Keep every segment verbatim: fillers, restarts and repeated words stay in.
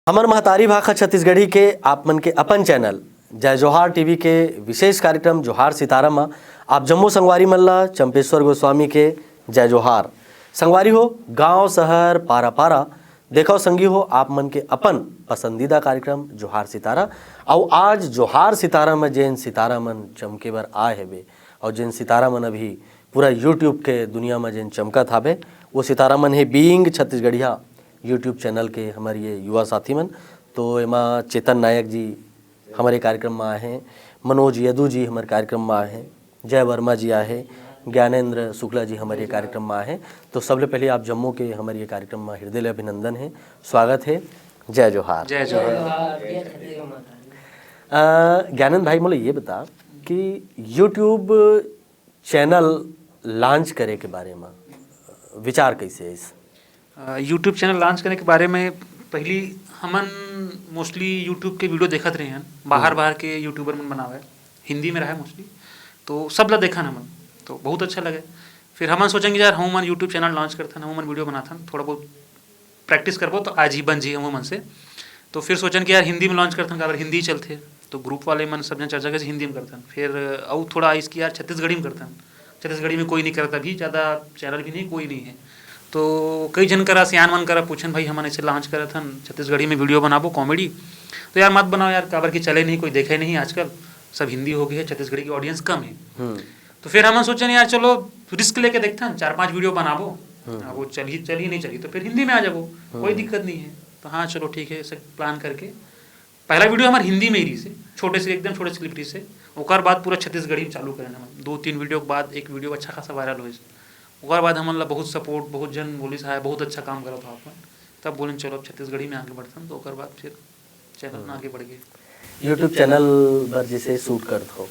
हमर महतारी भाखा छत्तीसगढ़ी के आप मन के अपन चैनल जय जोहार टीवी के विशेष कार्यक्रम जोहार सितारा म आप जम्मो संगवारी मन ला चंपेश्वर गोस्वामी के जय जोहार। संगवारी हो, गांव शहर पारा पारा, देखो संगी हो, आप मन के अपन पसंदीदा कार्यक्रम जोहार सितारा। अउ आज जोहार सितारा म जेन सितारा मन चमके बर आए हेबे अउ जेन सितारा मन अभी पूरा YouTube के दुनिया म जेन चमकत हाबे, वो सितारा मन हे बीइंग छत्तीसगढ़िया YouTube चैनल के हमर ये युवा साथी मन। तो एमा चेतन नायक जी हमर ये कार्यक्रम म आए हे, मनोज यदु जी हमर कार्यक्रम म आए हे, जय वर्मा जी आए हे, ज्ञानेंद्र शुक्ला जी हमर ये कार्यक्रम म आए हे। तो सबले पहले आप जम्मो के हमर ये कार्यक्रम म हृदय ले अभिनंदन हे, स्वागत हे। जय जोहार। जय जोहार। अ, ज्ञानेंद्र भाई, मोला ये बता कि YouTube चैनल लॉन्च करे के बारे म विचार कैसे हे इस? यूट्यूब चैनल लॉन्च करने के बारे में पहली हमन मोस्टली यूट्यूब के वीडियो देखत रहे हैं, बाहर बाहर के यूट्यूबर मन बनावे, हिंदी में रहे मोस्टली, तो सब ला देखन हमन, तो बहुत अच्छा लगे। फिर हमन सोचेंगे यार हम मन यूट्यूब चैनल लॉन्च करथन, हम मन वीडियो बनाथन, थोड़ा बहुत प्रैक्टिस करबो तो आज ही बन जी हम मन से। तो फिर सोचन कि यार हिंदी में लॉन्च करथन, काबर हिंदी चलथे, तो ग्रुप वाले मन सब जन चर्चा करे हिंदी में करथन। फिर अउ थोड़ा आइस कि यार छत्तीसगढ़ी में करथन, छत्तीसगढ़ी में कोई नहीं करता, अभी ज़्यादा चैनल भी नहीं, कोई नहीं है। तो कई जन करा, सियान मन करा पूछन, भाई हमन ऐसे लॉन्च करत हन, छत्तीसगढ़ी में वीडियो बनाबो कॉमेडी, तो यार मत बनाओ यार, काबर कि चले नहीं, कोई देखे नहीं आजकल, सब हिंदी हो गई है, छत्तीसगढ़ी की ऑडियंस कम है। तो फिर हमन सोचन यार चलो रिस्क लेके देखथन, चार पांच वीडियो बनाबो, अब वो चली चली नहीं चली तो फिर हिंदी में आ जाबो, कोई दिक्कत नहीं है। तो हाँ चलो ठीक है, ऐसे प्लान करके पहला वीडियो हमार हिंदी में ही रही से, छोटे से एकदम छोटे से क्लिप रही से। ओकर बाद पूरा छत्तीसगढ़ी में चालू करें हम, दो तीन वीडियो के बाद एक वीडियो अच्छा खासा वायरल होइस। ओकर बाद हमन ला बहुत सपोर्ट, बहुत जन बोलिस, "हाय बहुत अच्छा काम करत हो आप मन।" तब बोलें चलो अब छत्तीसगढ़ी में आगे बढ़थन, तो ओकर बाद फिर चैनल में आगे बढ़ गए। YouTube चैनल बर जैसे शूट करत हो,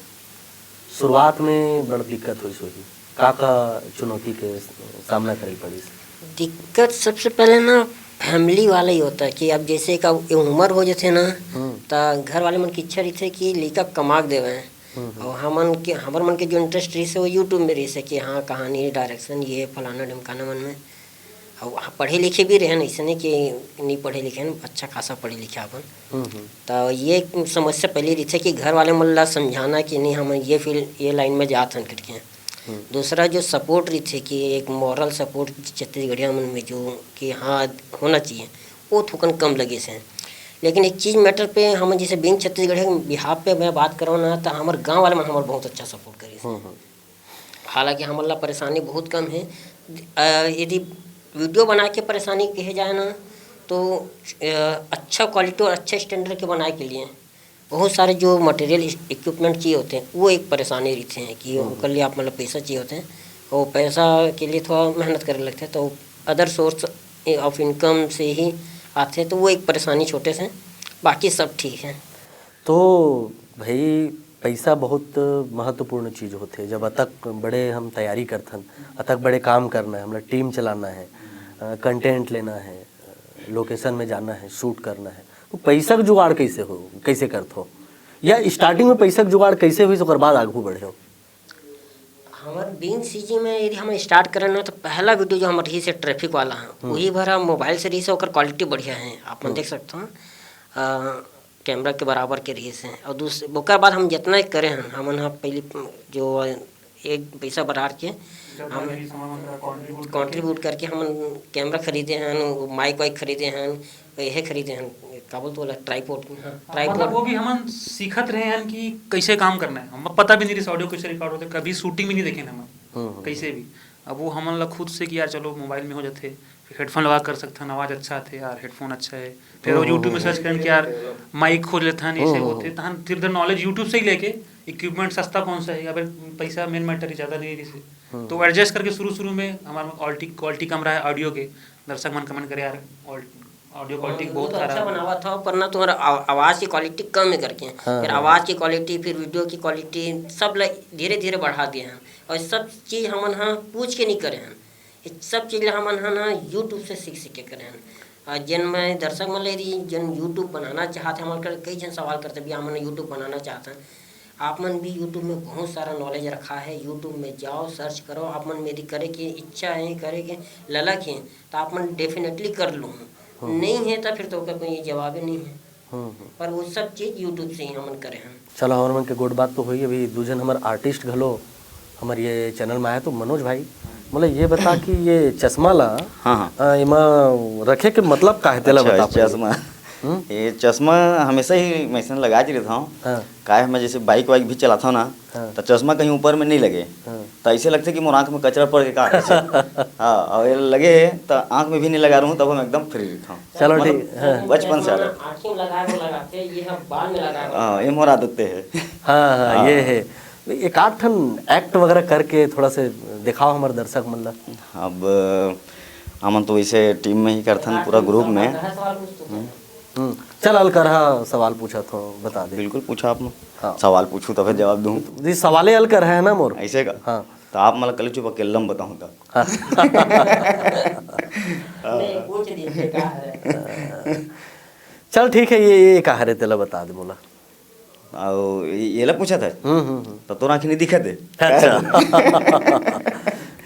शुरुआत में बड़ दिक्कत होइस होही, का का चुनौती के सामना करे पड़िस? दिक्कत सबसे पहले ना फैमिली वाला ही होता है कि अब जैसे एक अब ये उम्र हो जाते ना, तो घर वाले मन की इच्छा रहती है कि लड़का कमा के देवे। और हमन के, हमर मन के जो इंटरेस्ट रही से वो यूट्यूब में रही से कि हाँ कहानी डायरेक्शन ये फलाना ढिमकाना मन में। और हाँ, पढ़े लिखे भी रहे, ऐसे नहीं कि नहीं पढ़े लिखे हैं, अच्छा खासा पढ़े लिखे अपन। तो ये एक समस्या पहले रही थे कि घर वाले मन ला समझाना कि नहीं हम ये फील्ड ये लाइन में जात हन करके। दूसरा जो सपोर्ट रही थे कि एक मॉरल सपोर्ट छत्तीसगढ़िया मन में जो कि हाँ होना चाहिए, वो थोकन कम लगे से। लेकिन एक चीज़ मैटर पे हम जैसे बीइंग छत्तीसगढ़िया के बिहाफ पे मैं बात करूँ ना, तो हमारे गाँव वाले मन हमारे बहुत अच्छा सपोर्ट करी से। हालांकि हमन ला परेशानी बहुत कम है। अ, यदि वीडियो बना के परेशानी कहे जाए ना, तो अ, अच्छा क्वालिटी और अच्छा स्टैंडर्ड के बनाए के लिए बहुत सारे जो मटेरियल इक्विपमेंट चाहिए होते हैं, वो एक परेशानी रहते हैं कि ओकर लिए आप मतलब पैसा चाहिए होते हैं। और पैसा के लिए थोड़ा मेहनत करे लगते हैं, तो अदर सोर्स ऑफ इनकम से ही आते हैं, तो वो एक परेशानी छोटे से। बाकी सब ठीक है। तो भाई, पैसा बहुत महत्वपूर्ण चीज़ होथे। जब अतक बड़े हम तैयारी करथन, अतक बड़े काम करना है, हमला टीम चलाना है, कंटेंट लेना है, लोकेशन में जाना है, शूट करना है, तो पैसा के जुगाड़ कैसे हो, कैसे करथो, या स्टार्टिंग में पैसा के जुगाड़ कैसे होइस, ओकर बाद आगू बढ़े हो? हमारे बीइंग सीजी में यदि हम स्टार्ट करें ना, तो पहला वीडियो जो हमारे रही से ट्रैफिक वाला है, वही भरा मोबाइल से रही से, ओकर क्वालिटी बढ़िया है, आप मन देख सकते हो। अ, कैमरा के बराबर के रही से। और दूसरे ओकर बाद हम जितना करे हैं, हमन ह पहले जो एक पैसा बढ़ार के हम कंट्रीब्यूट करके हमन कैमरा खरीदे हैं, माइक वाइक खरीदे हैं, यह खरीदे हैं, का बोलते बोला, ट्राईपोड। हाँ, मतलब वो भी हमन सीखत रहे हैं कि कैसे काम करना है। हम पता भी नहीं रही ऑडियो कैसे रिकॉर्ड होते, कभी शूटिंग भी नहीं देखे हमन कैसे भी। अब वो हमन ला खुद से कि यार चलो मोबाइल में हो जाते, फिर हेडफोन लगा कर सकथन, आवाज़ अच्छा आथे यार, हेडफोन अच्छा है। फिर वो यूट्यूब में सर्च करन कि यार माइक खोज लेथन, ऐसे होते, तहन फिर नॉलेज यूट्यूब से ही लेके इक्विपमेंट सस्ता कौन सा है, या फिर पैसा मेन मैटर ही ज़्यादा नहीं रही से। तो एडजस्ट करके शुरू शुरू में हमारे क्वालिटी क्वालिटी कम रहा है ऑडियो के। दर्शक मन कमेंट करे यार ऑडियो क्वालिटी बहुत तो अच्छा खराब है। बनावा था, पर ना तुम्हारा आव- आवाज़ की क्वालिटी कम है करके। फिर आवाज़ की क्वालिटी, फिर वीडियो की क्वालिटी, सब ल- धीरे धीरे बढ़ा दिए हैं। और सब चीज़ हमन हाँ पूछ के नहीं करे हैं, ये सब चीज़ ला हमन हाँ ना यूट्यूब से सीख सीख के करे हैं। और जिन मैं दर्शक मन ले रही, जिन यूट्यूब बनाना चाहते हैं, हमारे कई जन सवाल करते भी हमन यूट्यूब बनाना चाहते हैं। आप मन भी यूट्यूब में बहुत सारा नॉलेज रखा है, यूट्यूब में जाओ, सर्च करो। आप मन में यदि करे के इच्छा है, करे के ललक है, तो आप मन डेफिनेटली कर लो। नहीं है तो फिर तो ओकर कोई जवाब ही नहीं है। पर वो सब चीज YouTube से ही हमन करे हैं। चलो, हमर मन के गोठ बात तो होई, अभी दू झन हमर आर्टिस्ट घलो हमर ये चैनल में आए, तो मनोज भाई, मोला ये बता कि ये चश्मा ला, हाँ, हाँ। अ, एमा रखे के मतलब का है, तेला अच्छा, बता पहले। चश्मा। हम्म। ये चश्मा हमेशा ही मैं अइसन लगा के रहता हूँ। हाँ। काहे मैं जैसे बाइक वाइक भी चलाता हूँ ना, हाँ। तो चश्मा कहीं ऊपर में नहीं लगे, हाँ। तो ऐसे लगता है कि मोर आँख में कचरा पड़ के का है। हाँ, और ये लगे है तो आँख में भी नहीं लगा रहूँ, तब हम एकदम फ्री रहता हूँ। चलो, मतलब, ठीक, हाँ। बचपन से आदत। आँखी में लगा के लगाते, ये हम बाल में लगा के हाँ, ये मोर आदत है। हाँ, हाँ, हाँ। ये है। एक आध ठन एक्ट वगैरह करके थोड़ा से दिखाओ हमर दर्शक मन ला। अब हमन तो वैसे टीम में ही करथन, पूरा ग्रुप में। हम्म। चल, अलकरहा सवाल पूछत हो, बता दे। बिल्कुल पूछा आप लोग। हाँ। सवाल पूछू तभे जवाब दूँ। ये सवाले अलकरहा है ना मोर? ऐसे का? हाँ। तो आप मतलब कल चुप अकेलम बताऊँ तब। हाँ। नहीं, पूछ दीजिए, का है? चल ठीक है, ये, ये का हरे तेला बता दे मोला। अउ ये, ये ला पूछा था? हम्म, हम्म, हम्म। तो तोर आँखी नहीं दिखत है? अच्छा।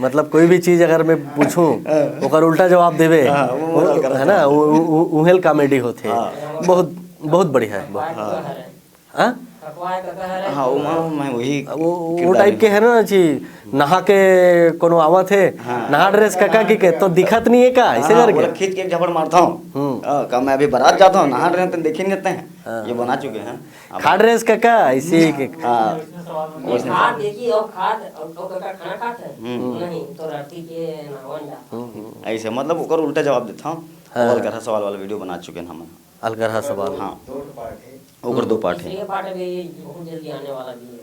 मतलब कोई भी चीज अगर मैं पूछूं, हाँ। ओकर उल्टा जवाब देवे, हाँ, वो वो, अलकरहा है ना, जवाब। वो, वो, वो, उहेल कॉमेडी होथे। हाँ। बहुत, बहुत बढ़िया है, बहुत। हाँ। हाँ? हाँ, वो मैं, मैं वही वो, वो किरदार टाइप के में। है ना जी, नहा के कोनो आवत है, हाँ। नहा ड्रेस कका की के, तो दिखत नहीं है का, ऐसे हाँ, करके? बोला, खींच के एक झापड़ मारता हूँ। हम्म। हाँ, का मैं अभी बारात जाता हूँ, नहा रहे हैं, तो देखे नहीं देते हैं। हाँ। ये बना चुके हैं। अब खा ड्रेस कका, ऐसे ही के। हाँ, वैसे। खा देखी और खा, और, और कका खाना खाते हैं? हम्म। नहीं, तो राती के नहावन जाता। हम्म, हम्म। ऐसे, मतलब, ओकर उल्टा जवाब देता हूँ। हाँ। अलकरहा सवाल वाला वीडियो बना चुके हैं हम। अलकरहा सवाल। हाँ। ओकर दो पार्ट है। तीसरे पार्ट अभी बहुत जल्दी आने वाला भी है।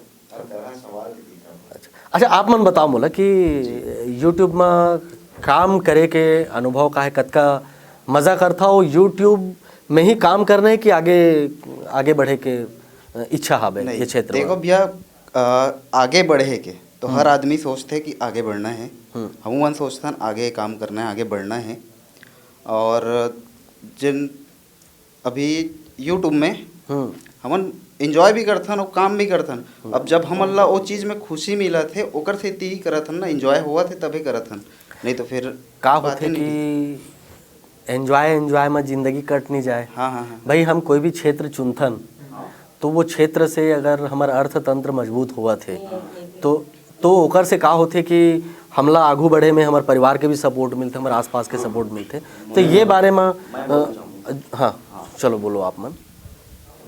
अच्छा, अच्छा, आप मन बताओ मोला कि YouTube में काम करे के अनुभव का है, कतका मजा करथा हो YouTube में ही काम करना है कि आगे, आगे बढ़े के, अ, इच्छा हावे नहीं, ये क्षेत्र देखो में? भैया, अ, आगे बढ़े के तो हम्म। हर आदमी सोचथे कि आगे बढ़ना है। हम्म। हमू मन सोचथन आगे काम करना है, आगे बढ़ना है। और जिन अभी YouTube में हम्म। हमन एंजॉय भी करथन और काम भी करथन। हम्म। अब जब हमन ला ओ चीज में खुशी मिलत हे, ओकर सेती ही करत हन ना, एंजॉय होवत हे तभे करत हन, नहीं तो फिर का बात होथे ही नहीं। कि एंजॉय, एंजॉय में जिंदगी कट नहीं जाए। हाँ, हाँ, हाँ। भाई, हम कोई भी क्षेत्र चुनथन, तो वो क्षेत्र से अगर हमर अर्थतंत्र मजबूत होवत हे, तो, तो ओकर से का होथे कि हमला आगू बढ़े में हमर परिवार के भी सपोर्ट मिलथे, हमर आसपास के सपोर्ट मिलथे। तो ये बारे में, अ, हाँ, चलो बोलो आप मन।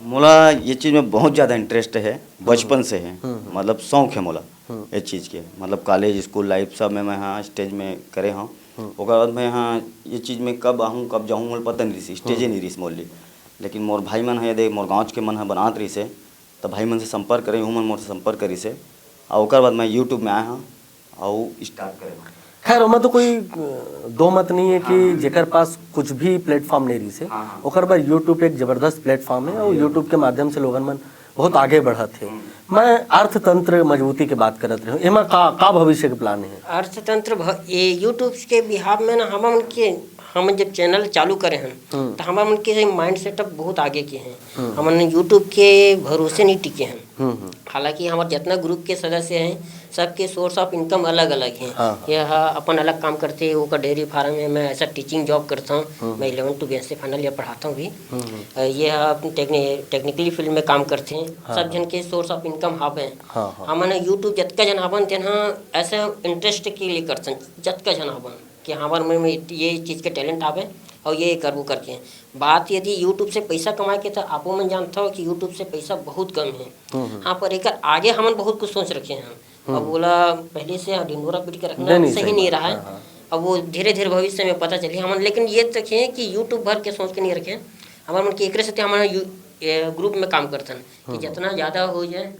मोला ये चीज में बहुत ज्यादा इंटरेस्ट है, बचपन से है, हम्म, हम्म। मतलब शौक है मोला हम्म। ये चीज के, मतलब कॉलेज, स्कूल लाइफ सब में मैं हाँ स्टेज में करे हूँ। हम्म। ओकर बाद मैं हाँ ये चीज में कब आहूँ, कब जाहूँ, मोला पता नहीं रहिस, स्टेजे हम्म। नहीं रहिस मोर लिए। लेकिन मोर भाई मन है, देख, मोर गाँव के मन है बनात रहिस है, तो भाई मन से संपर्क करे, उमन मोर से संपर्क करिस है, और ओकर बाद मैं YouTube में आए हूँ और स्टार्ट करे हूँ। खैर, ओमा तो कोई, अ, दो मत नहीं है कि हाँ। जेकर पास कुछ भी प्लेटफॉर्म नहीं रहिस है, हाँ, हाँ। ओकर बर YouTube एक जबरदस्त प्लेटफॉर्म है हाँ, और ये YouTube के माध्यम से लोगन मन बहुत आगे बढ़त है। हम्म। मैं अर्थतंत्र मजबूती के बात करत रहे हूँ, एमा का, का भविष्य के प्लान है? अर्थतंत्र भ-, ये YouTube के बिहाफ में ना, हमन के, हम जब चैनल चालू करे हैं, हम्म। तो हमन के माइंड सेटअप बहुत आगे के हैं। हम्म। हमन YouTube के भरोसे नहीं टिके हैं। हम्म, हम्म। हालांकि हमर जितना ग्रुप के सदस्य हैं, सबके सोर्स ऑफ इनकम अलग-अलग हैं। हाँ, हाँ। ये ह अपन अलग काम करथे, ओकर डेयरी फार्म है, मैं ऐसा टीचिंग जॉब करता हूँ, हम्म। मैं eleven to B S C final year पढ़ाता हूँ भी। हम्म, हम्म। अ, ये ह अपन टेक्नि-, टेक्निकली फील्ड में काम करथे, हाँ, सब हाँ। जन के सोर्स ऑफ इनकम हावे। हाँ, हाँ। हमन YouTube जतका जन हावन, तेन ह ऐसे इंटरेस्ट के लिए करथन, जतका जन हावन कि हमर मन में ये चीज के टैलेंट आवे और ये करबो करके। बात यदि YouTube से पैसा कमाए के, तो आपो मन जानत हो कि YouTube से पैसा बहुत कम है। हम्म, हम्म। हाँ, पर एकर आगे हमन बहुत कुछ सोच रखे हैं। अब हम्म। ओला पहले से ढिंडोरा पीट के रखना नहीं, नहीं, सही सही नहीं बात। रहा है। हाँ, हाँ। अब वो धीरे-धीरे भविष्य में पता चली हमन, लेकिन ये रखे हैं कि YouTube भर के सोच के नहीं रखे हैं। हमर मन के एकरे सेती हमन यू-, ये ग्रुप में काम करथन कि हम्म। जितना ज्यादा हो जाए।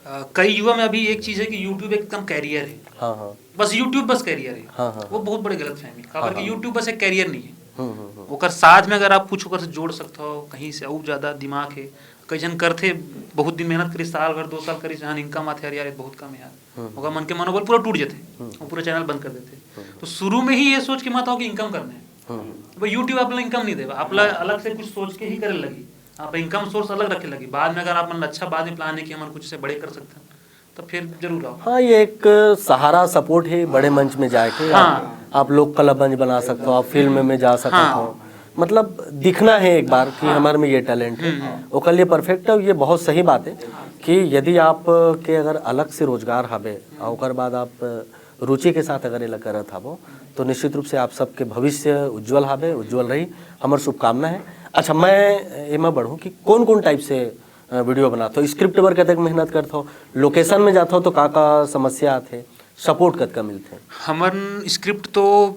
अ, कई युवा में अभी एक चीज है कि YouTube एकदम कैरियर है। हाँ, हाँ। बस YouTube बस कैरियर है। हाँ, हाँ, वो हाँ। बहुत बड़ी गलतफहमी। काबर हाँ, कि हाँ। YouTube बस एक कैरियर नहीं है। हम्म, हम्म, हम्म। ओकर साथ में अगर आप कुछ ओकर से जोड़ सकते हो, कहीं से और ज्यादा दिमाग है, कई झन करथे, बहुत दिन मेहनत करिस, साल भर, दो साल करिस, जहाँ इनकम आथे, "अरे यार, ये बहुत कम है यार।" हम्म। ओकर मन के मनोबल पूरा टूट जथे, हम्म। वो पूरा चैनल बंद कर देथे। हम्म। तो शुरू में ही ये सोच के मत आओ कि इनकम करना है। हम्म। अब YouTube आप ला इनकम नहीं देगा, आप ला अलग से कुछ सोच के ही करे लगी, आप इनकम सोर्स अलग रखे लगी। बाद में अगर आप मन अच्छा बाद में प्लान है कि हमन कुछ से बड़े कर सकते हैं, तो फिर जरूर आओ। हाँ, ये एक सहारा, सपोर्ट है बड़े मंच में जाके। हाँ। आप, आप लोक कला मंच बना सकते हो, आप फिल्म में जा सकते हाँ। हो। मतलब दिखना है एक बार कि हमारे में ये टैलेंट है, ओकर लिए परफेक्ट है। ये बहुत सही बात है कि यदि आप के अगर अलग से रोजगार हवे और ओकर बाद आप रुचि के साथ अगर एला करत हवो, तो निश्चित रूप से आप सबके भविष्य उज्जवल हवे, उज्जवल रही। हमर शुभकामना है। अच्छा, मैं एमा बढ़ूँ कि कौन कौन टाइप से वीडियो बनात हो, स्क्रिप्ट बर कतक मेहनत करत हो, लोकेशन में जात हो तो का का समस्या आथे, सपोर्ट कतका मिलथे? हमन स्क्रिप्ट तो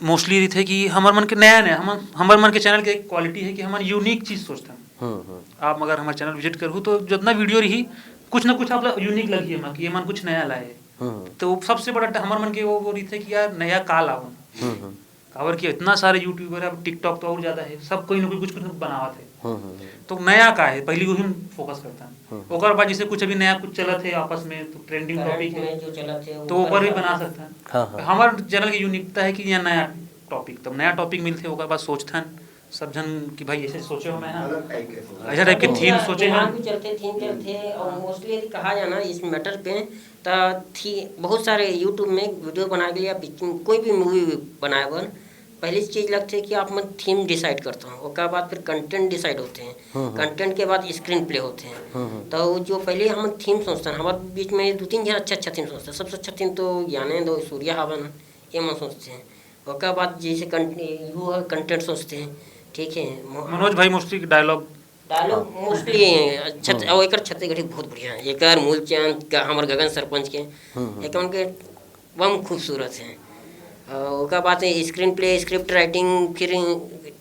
मोस्टली रहिथे कि हमर मन के नया नया, हमर हमर मन के चैनल के एक क्वालिटी है कि हमन यूनिक चीज सोचथन। हम्म, हम्म। आप अगर हमर चैनल विजिट करहू तो जितना वीडियो रही, कुछ ना कुछ आप यूनिक लगही एमा कि एमन कुछ नया लाए। हम्म। तो सबसे बड़ा हमर मन के वो, वो रहिथे कि यार नया का लावन। हम्म, हम्म। काबर कि इतना सारे यूट्यूबर है, अब टिकटॉक तो और ज्यादा है, सब कोई ना कोई कुछ कुछ बनावत है। हम्म, हम्म, हम्म। तो नया का है, पहली वही फोकस करता है। हम्म। ओकर बाद जैसे कुछ अभी नया कुछ चलत है आपस में, तो ट्रेंडिंग करंट टॉपिक है, में जो चलत है, तो ओकर ओकर भी बारे बना में। सकता है। हाँ, हाँ। हमारे चैनल की यूनिकता है कि यहाँ नया टॉपिक, तब नया टॉपिक मिलते, ओकर बाद सोचथन सब जन कि भाई ऐसे सोचे हो मैं, हाँ। अलग टाइप के सोच। ऐसा टाइप के तो थीम सोचे दिमाग हैं। भी चलते, थीम चलते, और मोस्टली यदि कहा जाए ना इस मैटर पे, तो थी बहुत सारे यूट्यूब में वीडियो बना के या पिक्चर, कोई भी मूवी बनाए बर पहली चीज लगते है कि आप मन थीम डिसाइड करते हो, ओकर बाद फिर कंटेंट डिसाइड होते हैं, हम्म, हम्म। कंटेंट के बाद स्क्रीन प्ले होते हैं। हम्म, हम्म। तो जो पहले हम थीम सोचते हैं, हमारे बीच में दो तीन जन अच्छा अच्छा थीम सोचते हैं। सबसे अच्छा थीम तो ज्ञानेंद्र और सूर्या हवन, ये मन सोचते हैं। ओकर बाद जैसे कंट-, यू है, कंटेंट सोचते हैं, ठीक है। म-, मनोज भाई मोस्टली डायलॉग। डायलॉग हाँ। मोस्टली छत-, हम्म। और एकर छत्तीसगढ़ी बहुत बढ़िया है। एकर मूलचंद का, हमर गगन सरपंच के, हम्म, हम्म। एक उनके बम खूबसूरत है। और ओकर बाद स्क्रीन प्ले, स्क्रिप्ट राइटिंग, फिर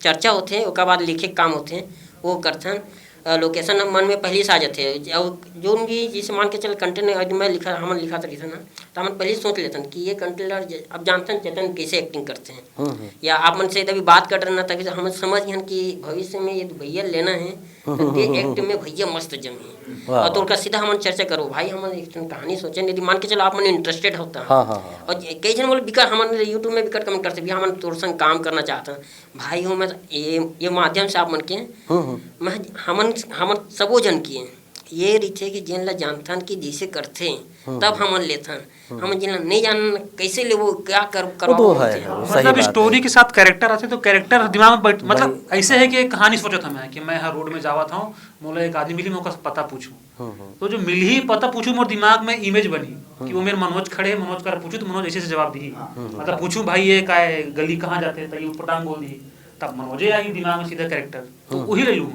चर्चा होते हैं, ओकर बाद लिखे के काम होते हैं, वो करथन। अ, लोकेशन मन में पहली से आ जाते हैं। और जोन भी, जैसे मान के चल, कंटेंट आज मैं लिखा, हमन लिखा तो रहिथन ना, तो हमन पहले सोच लेथन कि ये कंटेंट ला ज-, अब जानथन चेतन कैसे एक्टिंग करते हैं। हम्म, हम्म। या आप मन से तभी बात कर रहे ना, तभी तो हमन समझ गए कि भविष्य में ये भैया लेना है, तो दे एक्ट में भैया मस्त जमी। वाह, और तो वाह। उनका सीधा हमन चर्चा करो, भाई, हमन एक ठन कहानी सोचे, यदि मान के चलो आप मन इंटरेस्टेड होता। हाँ, हाँ, हाँ। और कई जन बोले, बिकट, हमन YouTube में बिकट कमेंट करते, "भैया, हमन तोर संग काम करना चाहते हैं।" भाई हो, मैं ये, ये माध्यम से आप मन के, हम्म, हम्म। मैं, हमन, हमन सबो जन के ये रहिथे कि जेन ला जानथन कि जैसे करथे, हम्म, तब हम्म। हमन लेथन। हम्म। हमन जेन ला नहीं जानन, कैसे लेबो, क्या कर-, वो तो करवाबो है, होथे। वो सही मतलब बात स्टोरी है। के साथ कैरेक्टर आथे तो कैरेक्टर दिमाग में बैठ-, मतलब भाई ऐसे है कि एक कहानी सोचत हूँ मैं कि मैं हर रोड में जावत हूँ, मोला एक आदमी मिली, मैं ओकर पता पूछूं। हम्म, हम्म। तो जो मिलही, पता पूछूं, मोर दिमाग में इमेज बनही कि वो हम्म। मेरे मनोज खड़े, मनोज कर पूछूं तो मनोज ऐसे ऐसे जवाब दिही। हम्म, हम्म। मतलब पूछूं, "भाई, ये का है, गली कहाँ जाते?" तो ये उटपटांग बोल दिही, तब मनोजे आही दिमाग में सीधा कैरेक्टर, तो हम्म। वही ले लूं।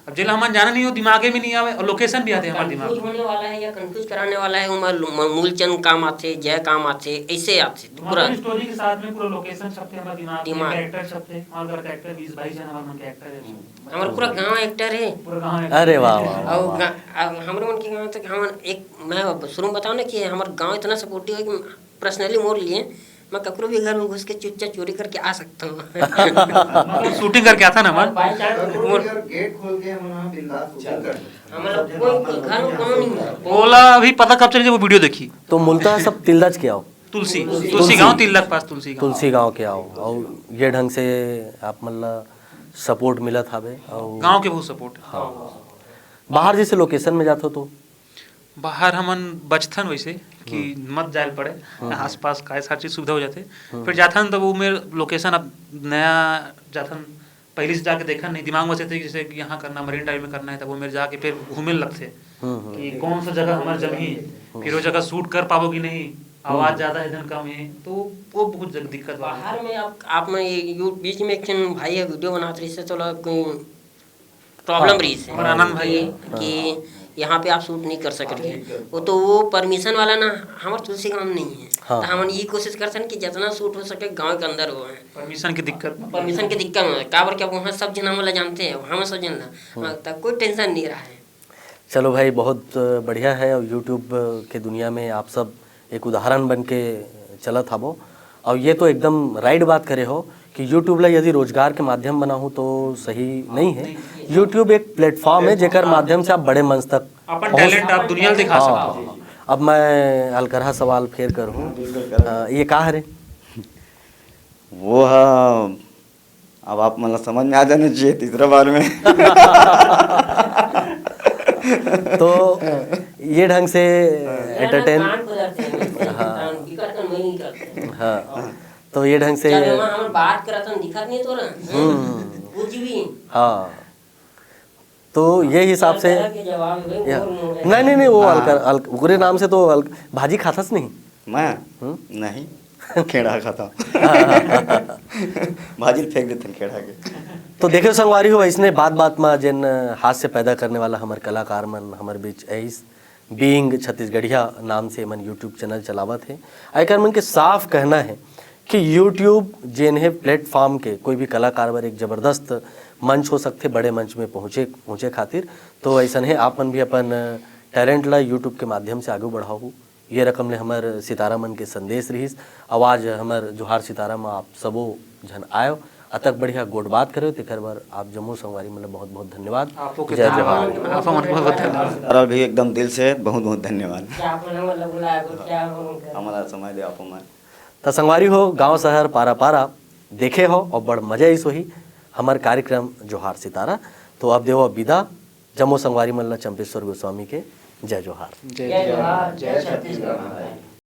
अब जेला हमन जाना नहीं हो, दिमागे में नहीं आवे, और लोकेशन भी आते हमारे दिमाग कंफ्यूज में। होने वाला है या कंफ्यूज कराने वाला है, वो म-, म-, मूलचंद काम आथे, जय काम आथे, ऐसे आथे। तो पूरा मतलब स्टोरी के साथ में पूरा लोकेशन छपते हमारे दिमाग में, दिमाग। कैरेक्टर छपते, हमारे अगर कैरेक्टर बीस बाईस जन हमारे मन कैरेक्टर है। हमारे पूरा गांव एक्टर है। पूरा गांव एक्टर अरे है। वाह, वाह, वाह, और वाह। गा-, अब हमरे मन के गांव तक हम एक, मैं अब शुरू में बताऊं ना कि हमारे गांव इतना सपोर्टिव है कि पर्सनली मोर लिए मैं ककरो भी घर में घुस के चुपचाप चोरी करके आ सकता हूँ। मतलब शूटिंग करके आता ना मन। बाई चांस ककरो भी घर गेट खोल के हम वहाँ बिंदास शूटिंग कर सकते हैं। हमारा कोई, कोई घर में कोनो नहीं है। ओला अभी पता कब चली जब वो वीडियो देखी। तो मूलतः सब तिल्दा के आओ। तुलसी, तुलसी तुलसी। गांव, तिल्दा के पास तुलसी गांव। तुलसी गांव के आओ और ये ढंग से आप मतलब सपोर्ट मिलत हावे और गांव के बहुत सपोर्ट। हाँ। बाहर जैसे लोकेशन में जात हो तो? बाहर हमन बचथन वैसे कि हम्म। मत जाए पड़े, हम्म। आसपास का हर चीज सुविधा हो जाथे। हम्म। फिर जाथन तब वो मेर लोकेशन अब नया जाथन, पहले से जाके देखन नहीं, दिमाग में बसे थे जैसे कि यहाँ करना, मरीन ड्राइव में करना है, तब वो मेर जाके फिर घूमे लगथे हम्म, हम्म। कि कौन सा जगह हमारे जमीन है, हम्म। फिर वो जगह शूट कर पाबो कि नहीं, आवाज हम्म। ज्यादा है धन कम है, तो वो बहुत जग-, दिक्कत वाला है। बाहर में आप, आप में ये यू-, बीच में एक ठन भाई है, वीडियो बनात रही से, तो लगा कोई प्रॉब्लम हाँ। रही से और आनंद भाई कि, है। कि यहाँ पे आप शूट नहीं कर सकते। वो तो वो परमिशन वाला ना, हमारे तुलसी गांव में नहीं है। हाँ। तो हमन ये कोशिश करथन कि जितना शूट हो सके गांव के अंदर हो है। परमिशन की दिक्कत। परमिशन की दिक्कत में, काबर क्या वहाँ सब जन हमला जानते हैं, हम सब जन ला। हम्म। हाँ, तब कोई टेंशन नहीं रहा है। चलो भाई, बहुत बढ़िया है। और YouTube के दुनिया में आप सब एक उदाहरण बन के चलत हावो। और ये तो एकदम राइट बात करे हो कि YouTube ला यदि रोजगार के माध्यम बनाहूँ तो सही नहीं है। YouTube एक प्लेटफॉर्म है जेकर माध्यम से आप बड़े मंच तक अपन पहुँच टैलेंट आप दुनिया में दिखा हाँ, सकते हो। हाँ, हाँ। अब मैं हलकरहा सवाल फेर करूँ। हाँ, बिल्कुल करो। अ, ये का हरे? वो हा, अब आप मतलब समझ में आ जाना चाहिए तीसरा बार में। तो ये ढंग से हाँ। एंटरटेन कान खोलते हैं, हाँ। कान दिक्कत का नहीं करते हैं। हाँ। तो ये ढंग से जब हम, हम बात करत हन, दिखत नहीं तो रहा। हम्म। वो हाँ, तो ये हिसाब से। अलकरहा के जवाब में या, और मुंह नहीं, नहीं, नहीं, वो हाँ। अलकर-, अल-, ओकरे नाम से तो अल-, भाजी खाथस नहीं? मैं? हम्म? नहीं। खेड़ा खाता। भाजी ल फेंक देथन खेड़ा के। तो देखे संगवारी हो, इसने बात-बात में जेन हास्य पैदा करने वाला हमर कलाकार मन हमर बीच आइस। बीइंग छत्तीसगढ़िया नाम से मन YouTube चैनल चलावत हे। एकर मन के साफ कहना है कि YouTube जेन हे प्लेटफॉर्म के कोई भी कलाकार बर एक जबरदस्त मंच हो सकथे बड़े मंच में पहुँचे, पहुँचे खातिर। तो ऐसन हे, आप मन भी अपन टैलेंट ला YouTube के माध्यम से आगू बढ़ाहू। ये रकम ले हमर सितारा मन के संदेश रहिस। आवाज हमर जोहार सितारा में आप सबो झन आयो, अतक बढ़िया गोठ बात करेव, तेकर बर आप जम्मो संगवारी मन ल बहुत बहुत धन्यवाद। आपो के जय धन्यवाद। जोहार। आपो मन के बहुत बहुत धन्यवाद। अरल भी एकदम दिल से बहुत बहुत धन्यवाद। क्या आप मन हमन ल बुलाए, कुछ क्या हम उनका हमारा समय दे आपो मन। त संगवारी हो, गांव शहर पारा पारा देखे हो और बड़ मजा आइस होही हमर कार्यक्रम जोहार सितारा। तो अब देवो विदा जम्मो संगवारी मन ल चंपेश्वर गोस्वामी के जय जोहार। जय जय जोहार, जय छत्तीसगढ़ महाराज।